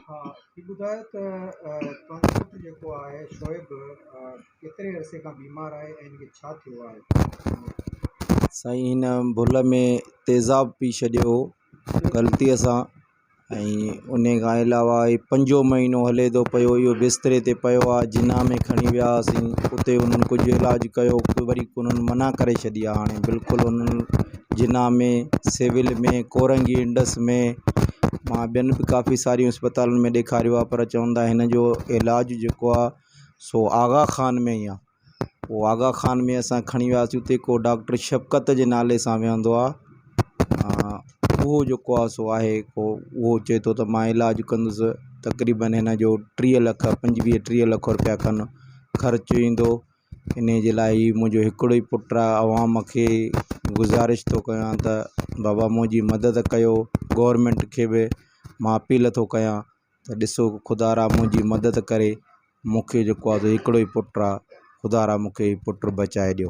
ها هي ٻڌايو ته توهان جو پٽ جيڪو آهي شعيب ڪيتري عرصي کان بيمار آهي ۽ هن کي ڇا ٿيو آهي؟ سائين هن ڀل ۾ تيزاب پي ڇڏيو هو غلطيء سان ۽ ان کان علاوه هي پنجون مهينو هلي ٿو پيو اهو بستري تي پيو آهي جناح ۾ کڻي ويا هئاسين اتي انهن ڪجهه علاج ڪيو وري انهن منع ڪري ڇڏي آهي هاڻي بلڪل انهن جناح ۾ سول ۾ ڪورنگي انڊس ۾ مان ٻين به ڪافي ساريون اسپتالن ۾ ڏيکاريو آهي پر چون ٿا هن جو علاج جيڪو آهي سو آغا خان ۾ ئي آهي پوءِ آغا خان ۾ اسان کڻي وياسين اتي ڪو ڊاڪٽر شفقت جي نالي سان ويهندو آهي اهو جيڪو آهي سو آهي ڪو اهو چئي ٿو ته مان علاج ڪندس تقريبن هن جو 30 لک 25 30 لک رپيا کن خرچ ايندو انهي جي لاءِ هي منهنجو هڪڙو ئي پٽ آهي عوام کي گذارش ٿو ڪيان ته بابا منهنجي مدد ڪيو گورنمينٽ کي به مان اپيل ٿو ڪيان ته ڏسو خدا را منهنجي مدد ڪري مون کي جيڪو آهي سو هڪڙو ئي پٽ آهي خدا را مون کي هي پٽ بچائي ڏيو.